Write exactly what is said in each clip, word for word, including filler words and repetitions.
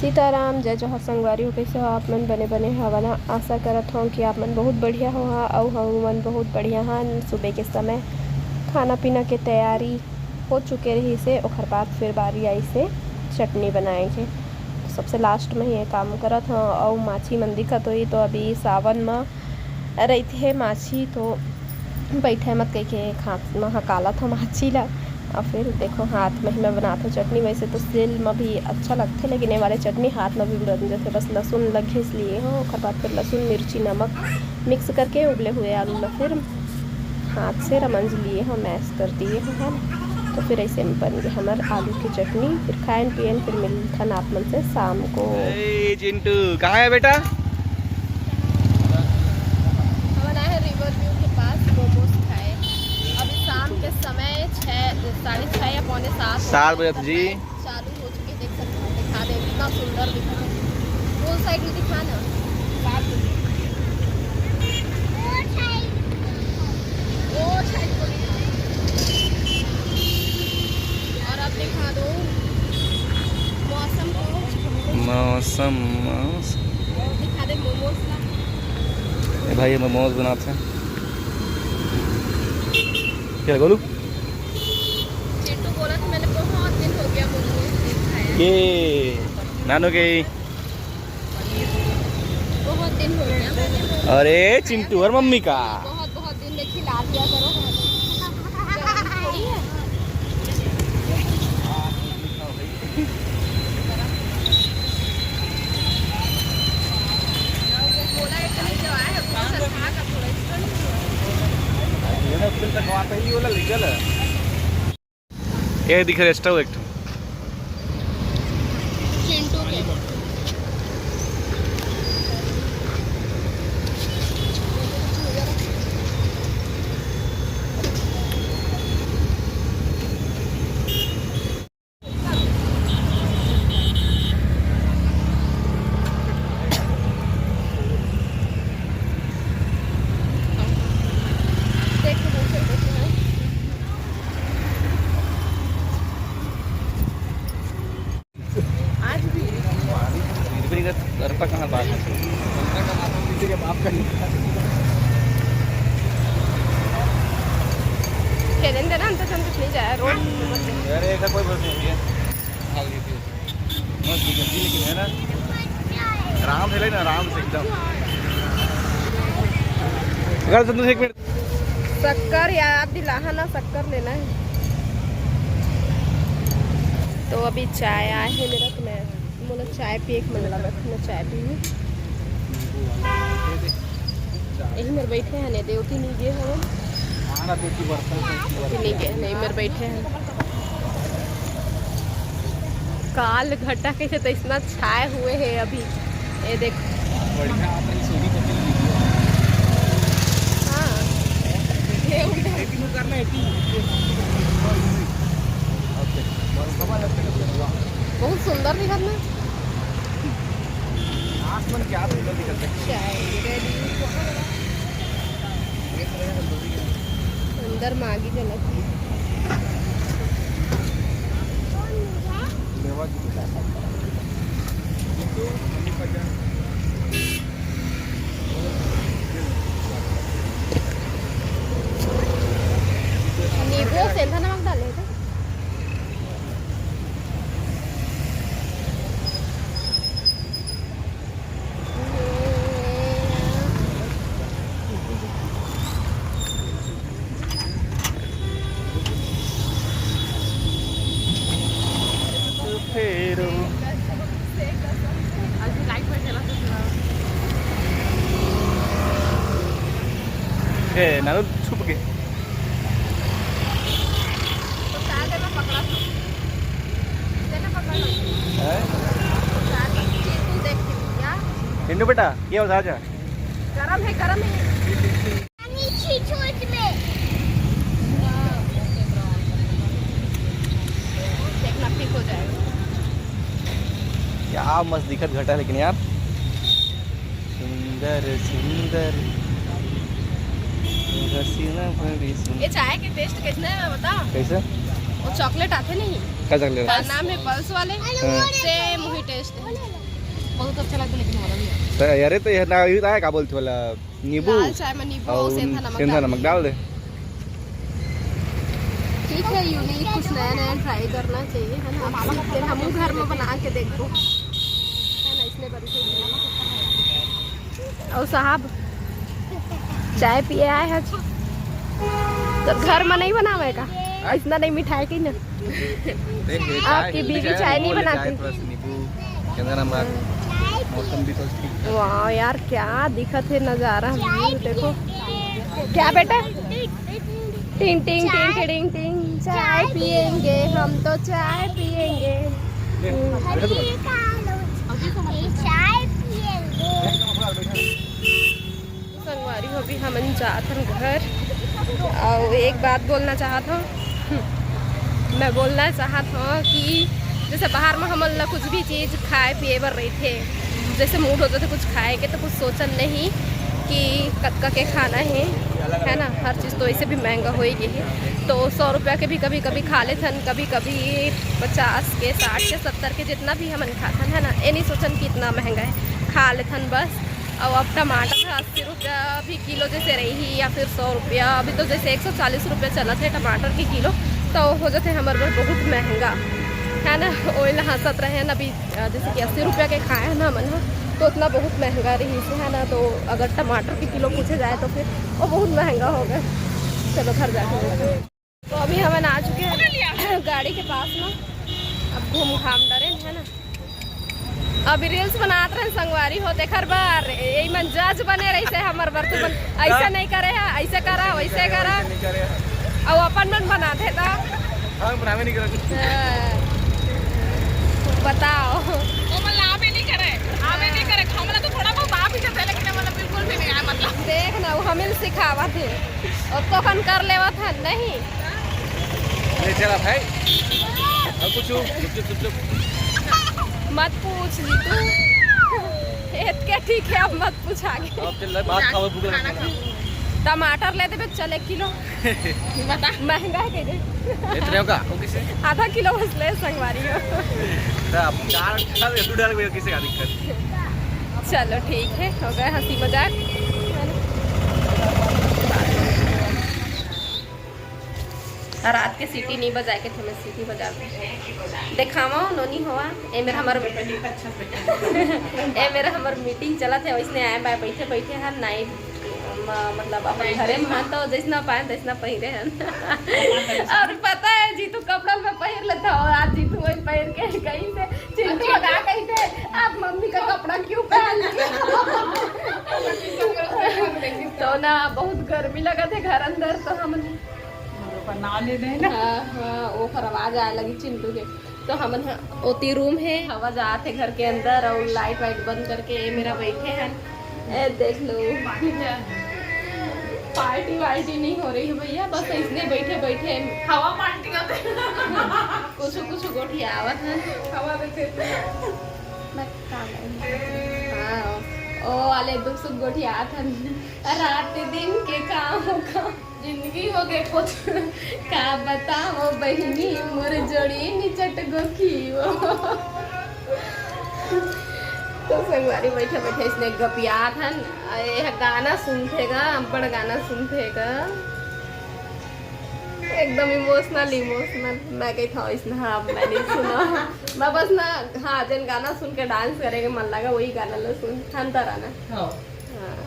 सीताराम, जय जोहार संगवारी हो, कइसे हो आप मन? बने बने हव ना? आशा करत हव कि आप मन बहुत बढ़िया हो हा, अउ हमन बहुत बढ़िया हन। सुबह के समय खाना पीना के तैयारी हो चुके रहिस हे, ओखर बाद फिर बारी आइस हे चटनी बनाए के। तो सबसे लास्ट में ये काम करत हव, अउ माछी मन दिखत होही, तो अभी सावन म रहिथे माछी, तो बइठे मत कहिके हाथ म हकालत हव माछी ला। अउ फिर देखो, हाथ म ही मैं बनात हव चटनी। वैसे तो सिल म भी अच्छा लगथे, लेकिन ये वाले चटनी हाथ म भी बन जथे। बस लहसुन ला घिस लिए हव, ओकर बाद फिर लहसुन, मिर्ची, नमक मिक्स करके उबले हुए आलू ला फिर हाथ से रमंज लिए हव, मैश कर दिए हव, है ना। तो फिर ऐसे में बन गए हमर आलू की चटनी। फिर खाएन पियन, फिर मिलथन आप मन से शाम को। ए चिंटू, कहाँ है बेटा? हमन आए हैं रिवर व्यू के पास मोमोज खाए। अभी शाम के समय छः, साढ़े छः या पौने सात हो सात गए। बजत जी। चालू हो चुके, देख सकते हो, दिखा दे, इतना सुंदर दिख रहा है। वो साइड में दिखा ना, साथ में। वो साइड को दिखा। और अब दिखा दो मौसम को। मौसम, मौसम। और दिखा दे मोमोज ना। ए भाई, ये मोमोज बनाते हैं। क्या बोलू? चिंटू बोला था, मैंने बहुत दिन हो गया मोमोज नहीं खाया। ये नानू के। बहुत दिन हो गया मैंने मोमोज अरे चिंटू और मम्मी का। बहुत, बहुत दिन में खिला दिया करो। शर्म थोड़ी है। ये ना, फिर तक वहाँ पहली वाला ले चल। ये दिख रहा है, स्टोव एक ठो। चिंटू के। आज भी करता कहाँ बात है? तेरे बाप का नहीं। खेलन देना, हम तो, हम कुछ नहीं जाया, रोड अरे, ऐसा कोई बात नहीं है। भाग लेती है। मस्त दिखती, लेकिन है ना, आराम से लेना, आराम से एकदम। अगर संतोष, एक मिनट। शक्कर याद दिलाहा ना, शक्कर लेना है। तो अभी चाय आए है मेरा, तो मैं मोला चाय पिए के मन लगत, मैं चाय पीहूँ। यही मेर बैठे हैं ने, देवती नहीं गए हवन। देवती नहीं गए, नहीं मेर बैठे हैं। काल घटा कैसे तो इतना छाए हुए है अभी, ये देख। बढ़िया, अपन सोनी को भी वीडियो। हाँ। ये उल्टा। एटी करना, एटी। ओके। बहुत सुंदर दिखत ना। आसमान क्या सुंदर दिखत है। शायरी। अंदर मागी झलक। नींबू और सेंधा नमक डाले हैं क्या? फेरो। ए, नानू छुप के। हैं? चिंटू बेटा, ये बता जा। गरम है, गरम है। देखना, ठीक हो जाएगा। क्या मस्त दिखत घटा, लेकिन यार, सुंदर, सुंदर। हसीना बड़ी सुंदर। ये चाय के टेस्ट कैसे है, बता? कैसे? वो चॉकलेट आथे नहीं, का चॉकलेट? का नाम है पल्स वाले, हाँ। सेम वही टेस्ट है। बहुत अच्छा लगता है लेकिन वाला भी। तो अरे तो ये ना, ये आय का बोलथे वाला नींबू लाल चाय में नींबू और और सेंधा नमक सेंधा डाल नमक दे। डाल दे। ठीक है, यूनिक कुछ नया नया ट्राई करना चाहिए, है ना? अब सीख के हम घर में बना के देखबो, है ना? इसने बनते ही और साहब चाय पिए आए हैं। तो घर में नहीं बनावे का, ऐसना नहीं मिठाई की ना। देख, ये चाय, आपकी बीवी चाय, चाय नहीं वो ले, बनाती? चाय थोड़ा सा नींबू, चंदा नमक, मौसम भी तो ठीक है। वाह यार, क्या दिखत है नजारा, view देखो। क्या बेटा? टिंग टिंग टिंग टिंग टिंग, चाय पियेंगे हम तो, चाय पियेंगे। चाय पियेंगे। संगवारी हो, अभी हमन जात हन घर। और एक बात बोलना चाहत हूँ, मैं बोलना चाहत हूँ कि जैसे बाहर में हमन ला कुछ भी चीज़ खाए पिए बर रहिथे, जैसे मूड हो जाथे कुछ खाए के, तो कुछ सोचन नहीं कि कतका के खाना है, है ना? हर चीज़ तो ऐसे भी महंगा हो ही गई है। तो सौ रुपया के भी कभी कभी खा लेथन, कभी कभी पचास के, साठ के, सत्तर के, जितना भी हमन खाथन, है ना? ये नहीं सोचन कि इतना महंगा है, खा लेथन बस। और अब टमाटर है अस्सी रुपया भी किलो जैसे रही, या फिर सौ रुपया, अभी तो जैसे एक सौ चालीस रुपया चलत है टमाटर के किलो, तो हो जाते हमारे बर बहुत महंगा, है ना? ओइला हंसत रहे हैं अभी, अ, जैसे कि अस्सी रुपया के खाए हैं ना हमन ह, तो उतना बहुत महंगा रही से, है ना? तो अगर टमाटर के किलो पूछे जाए तो फिर वो बहुत महंगा होगा। चलो घर जाके मिलते हैं। तो अभी हमन आ चुके हैं गाड़ी के पास में। अब घूम घाम डरे, है ना? अभी रील्स बनात रहे संगवारी हो, तेखर बर यही मन जज बने रही से हमर बर, तुमन ऐसे नहीं करे है, ऐसे करा, वैसे करा। अब अपन मन बनाते तो हम बनावे नहीं करत। हाँ। बताओ। वो मतलब आवे नहीं करे, आवे नहीं करे। हमला तो थोड़ा बहुत आ भी जाता है, लेकिन मतलब बिल्कुल भी नहीं आया, मतलब। देख ना, वो हमें सिखावत है, और तो अपन कर लेवत है नहीं। ले चला भाई। अब पूछू, चुप, चुप, चुप, चुप। मत पूछ ली तू। इतके ठीक है, अब मत पूछ आगे। अब चल, बात खाओ, भूख लगा। टमाटर ले देबे, चल एक किलो। बता। महंगा है कह दे। इतने का? वो किसे? आधा किलो बस ले संगवारी हो। तो अब चार, चार, एक डाल गए, किसे का दिक्कत? चलो ठीक है, हो गया हंसी मजाक। और रात के सीटी नहीं बजाए के थे, मैं सीटी बजा के देखावा, नोनी होवा। ए मेरा हमर, ए मेरा हमर मीटिंग चलत है, वैसने आए बा, बैठे बैठे हन नाइट, म-, मतलब अपन घरे में हन तो जैसना पाए तैसना पहिरे हन। और पता है जीतू कपड़ा में पहिर लेता हो, आज जीतू वही पहिर के कहीं से चिंटू लगा कहीं थे, आप मम्मी का कपड़ा क्यों पहन के? तो ना बहुत गर्मी लगा थे घर अंदर, तो हम बना ले रहे ना। हाँ, हाँ, ओखर आवाज आए लगी चिंटू के। तो हमन ह-, ओती रूम है, हवा जात है घर के अंदर, और लाइट वाइट बंद करके ये मेरा बैठे हैं। ए, देख लो, पार्टी वार्टी नहीं हो रही है भैया, बस इसने बैठे बैठे हवा पार्टी होते। कुछ कुछ गोठियावत है। हवा देते। मैं काम है। हाँ, ओ वाले दुख सुख गोठियात है। रात दिन के काम हो काम। जिंदगी हो गए कुछ। का बताओ बहिनी, मोर जोड़ी निचट गो खीवो। तो संगवारी बैठे बैठे इसने गपियात हन। ये गाना सुनथे गा, अब्बड़ गाना सुनथे गा। एकदम इमोशनल, इमोशनल। मैं कही था इसने, हाँ, मैं नहीं सुना। मैं बस ना, हाँ, जन गाना सुन के डांस करेंगे मन लगा, वही गाना लो सुन, हंता रहना। हाँ। हाँ।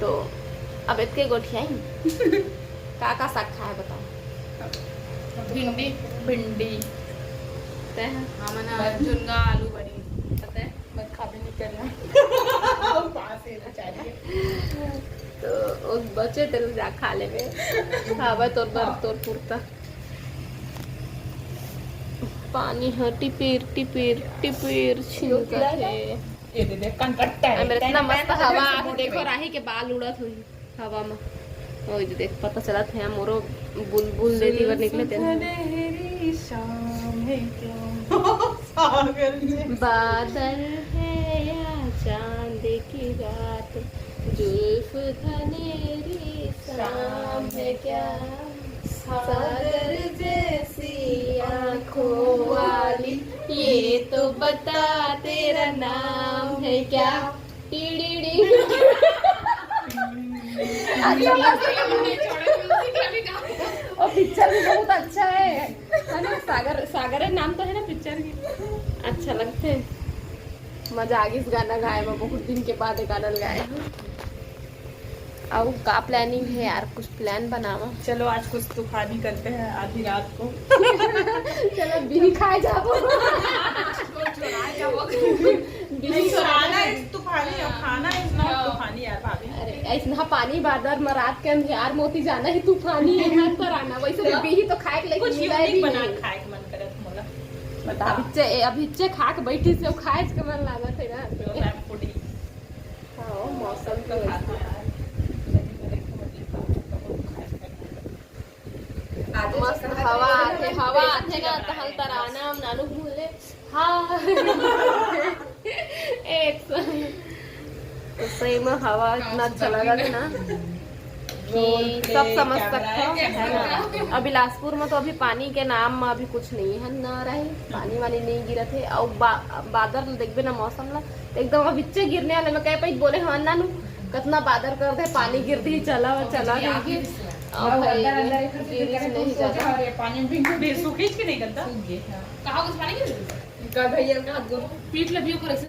तो अब इतके गोठियाई। का का साग खाए बताओ? भिंडी। भिंडी। तय है? हाँ, मना झुनगा, आलू, बड़ी। पता है? मैं खाबे नहीं करना। उपास है बेचारी। तो उस बचे तेरे जा खा लेबे। खाबे तोर बर, हाँ। तोर पुरता। पानी ह टिपिर टिपिर टिपिर छिनकत हे। ये दे दे, कनकट्टा है। मेरे इतना मस्त हवा आथे, देखो राही के बाल उड़त हुई हवा में। ओए दे देख, पता चलत हे मोरो बुलबुल दे दीवर निकले तेन। सुनहरी शाम है क्या? सागर जैसी। बादल है या चांद की रात, जुल्फ घनेरी शाम है क्या? सागर जैसी पता तेरा नाम है क्या? टीडीडी। अच्छा, मस्त। और पिक्चर भी बहुत अच्छा है, है ना? सागर, सागर नाम तो है ना पिक्चर की। अच्छा लगते हैं। मजा आ गई इस गाना गाए में, बहुत दिन के बाद ये गाना गाए हैं। अब का प्लानिंग है यार, कुछ प्लान बनावा। चलो आज कुछ तूफानी करते हैं आधी रात को। चलो बिही खाए जाबो। बिही खाए। खाना is तूफानी और खाना is not तूफानी यार भाभी। अरे ऐसना पानी बादर में रात के अंधियार मोती जाना ही तूफानी है, हर तरह ना। वैसे भी बिही तो खाए के लेकिन कुछ मिला ही यूनिक बना नहीं। खाए के मन करत मोला। बता अभिच्चे, अभिच्चे खा के बैठी से खाए के मन लागत है ना। Because I'm foodie। हाँ, मौसम तो वैसे मस्त हवा आथे, हवा आथे ना, तहन तराना हम नानू बोले, हाँ। एक संग। तो सही में हवा इतना अच्छा लगा था ना कि सब समझ सकते हो, है ना। अब बिलासपुर में तो अभी पानी के नाम में अभी कुछ नहीं है, ना रहे, पानी वानी नहीं गिरत है। और बा, बादल देखबे ना मौसम ला, एकदम अब इच्चे गिरने वाले। मैं कह पाई बोले, हाँ नानू, कितना बादर कर दे, पानी गिर दी, चला चला कह के। और भाई, गिरिस नहीं जाता। और ये पानी भी सूखी कि नहीं करता? कहाँ कुछ पानी गिर गया? भैया का हाथ गोड़ पीट लगी ऊपर ऐसे।